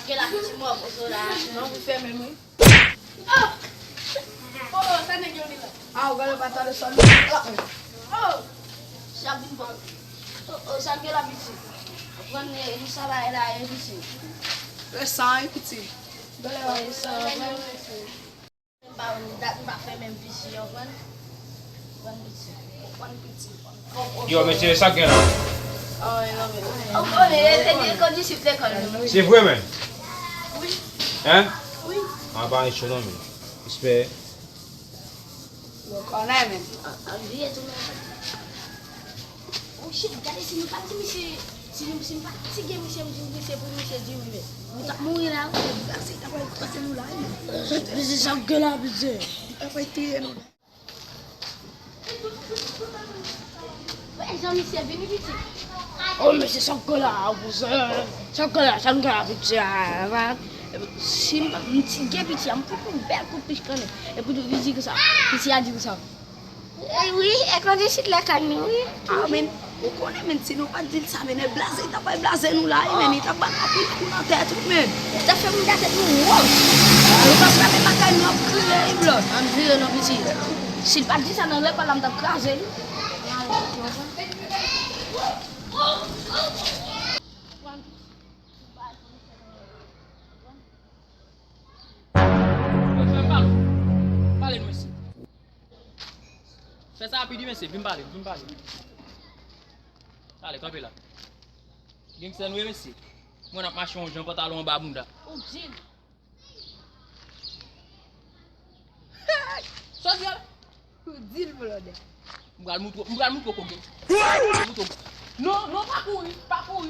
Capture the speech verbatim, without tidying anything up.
Gen la piti mò pozo la. Non, pou fèmen m, wi. Oh, sa nèg yo li la. Ah, ou gade pa tande sòl. Oh, sa vin bon. Oh, oh, sa gen la piti. Pran li sa la, la, e piti. Lè sa, e piti. Gade la, sa, m pa wè dat m pa fè menm piti, w konprann? Pran piti. Pran piti. Yo, mesye, sa gen la? Oh, e non, men. Ou konnen, e te gen kondisip lekòl nou. Se vre, men? Wi. Hein? Wi. An pa yon cho non, men. Respè. Yo konnen, men. An, an bliye tou, men. Oh shit, gade si nou pa t di misye, si nou, si nou pa t fatige misye, m di misye pou misye di wi, men. Nou t ap mouri la, wi. Pase, t ap pral kraze nou la, wi. Pase sa gen la, pase. T ap pral tiye nou. Wè, jan misye vini, piti. Oh, mesye, sa gen la, kouzen. Sa gen la, sa gen la, piti, ah, ah. Si m, m ti gen piti, m fout yon bèl kout pich kanè. Epi tou, li di konsa. Piti a di konsa. Eh wi, e konn isit lakay nou, wi. Ah, men, ou konnen, men, si nou pa t di l sa, men, nèg blaze, t ap pral blaze nou la, wi, men, li t ap ban nou anpil kou nan tèt, wi, men. Sa fè moun nan tèt nou wòch. Nou pa frape lakay nou, ap kriye, wi, blòd. Ann vire non, piti. Si l pa t di sa nan lekòl la, m t ap kraze li. Yo, fè m pale. Pale nou, mesye. Fè sa rapid, wi, mesye. Vin pale, vin pale. Ale, kanpe la. Gangsta nou ye, mesye. Mwen ap mache yon jan, pantalon anba bounda. Ou di l. Sa w di a la? Ou di l, blòdè. M pral moutre, m pral moutre w koke. M pral moutre w. Non, non, pa kouri, pa kouri.